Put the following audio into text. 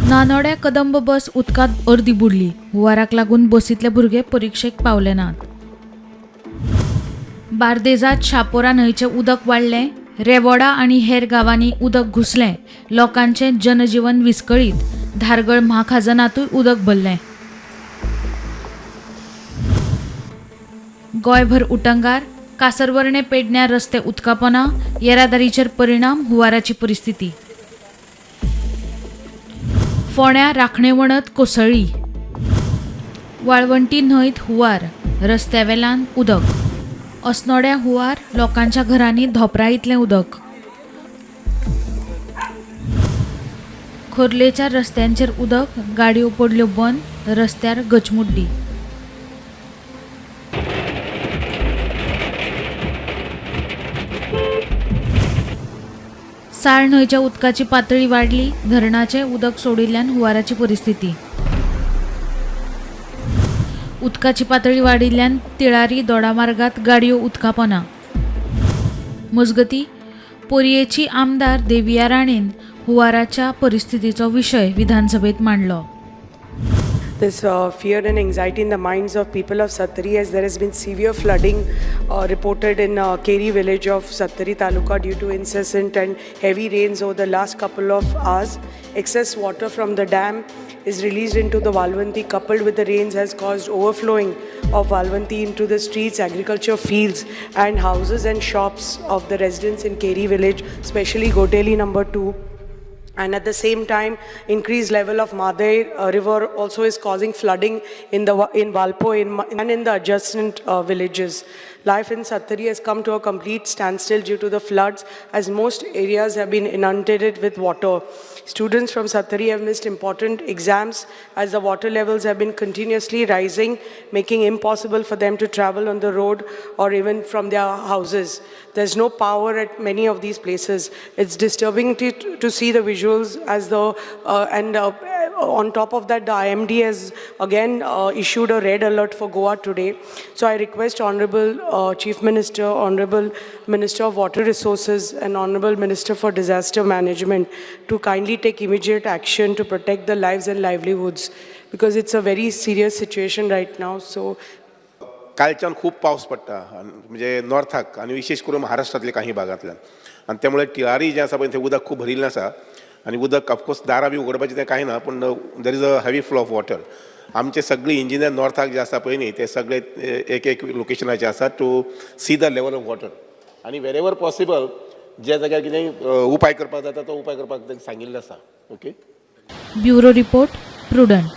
नानोड्या कदंब बस उदकांत अर्दी बुडली. हुंवाराक लागून बसींतले भुरगे परिक्षेक पावले नात. बार्देजात शापोरा न्हंयचें उदक वाडलें. रेवोडा आनी हेर गांवांनी उदक घुसलें. लोकांचें जनजीवन विस्कळीत. धारगळ म्हाखाजनांतूय उदक भरलें. गोंयभर उटंगार. कासरवर्णे पेडण्यां रस्ते उदकापोना. येरादारीचेर परिणाम. हुंवाराची परिस्थिती. फोंड्या राखणे वणत कोसळ्ळी. वाळवंटी न्हंयत हुंवार. रस्त्यावेल्यान उदक. अस्नोड्या हुंवार. लोकांच्या घरांनी धोपरा इतलें उदक. खोर्लेच्या रस्त्यांचेर उदक. गाडयो पडल्यो बंद. रस्त्यार गचमुड्डी. साळ न्हंयच्या उदकाची पातळी वाडली. धरणाचें उदक सोडिल्ल्यान हुंवाराची परिस्थिती. उदकाची पातळी वाडिल्ल्यान तिळारी दोडामार्गात गाडयो उदकापोना. मजगती, पोरयेची आमदार देविया राणेन हुंवाराच्या परिस्थितीचो विशय विधानसभेत मांडलो. This fear and anxiety in the minds of people of Sattari, as there has been severe flooding reported in Keri village of Sattari Taluka due to incessant and heavy rains over the last couple of hours. Excess water from the dam is released into the Valvanti, coupled with the rains, has caused overflowing of Valvanti into the streets, agriculture fields and houses and shops of the residents in Keri village, especially Goteli number 2. And at the same time, increased level of Madai river also is causing flooding in Valpo and in the adjacent villages. Life in Sattari has come to a complete standstill due to the floods, as most areas have been inundated with water. Students from Sattari have missed important exams as the water levels have been continuously rising, making impossible for them to travel on the road or even from their houses. There's no power at many of these places. It's disturbing to see the visuals as the, and on top of that, the IMD has again issued a red alert for Goa today. So I request Honorable Chief Minister, Honorable Minister of Water Resources and Honorable Minister for Disaster Management to kindly take immediate action to protect the lives and livelihoods, because it's a very serious situation right now. So कालच्यान खूब पावस पडटा म्हणजे नॉर्थाक आनी विशेश करून महाराष्ट्रांतल्या काही भागांतल्यान, आनी त्यामुळे टिळारी जें आसा पळय थंय उदक खूब भरिल्लें आसा आनी उदक ऑफकोर्स दारां बी उगडपाचें तें कांय ना, पूण there is a heavy flow of water. आमचे सगळे इंजिनियर नॉर्थाक जे आसा पळय न्ही, ते सगळे एक एक लोकेशनाचे आसा to see the level of water आनी वेर एवर पॉसिबल ज्या जाग्यार कितें उपाय करपाक जाता तो उपाय करपाक तांकां सांगिल्लें आसा. ओके. Bureau report, prudent.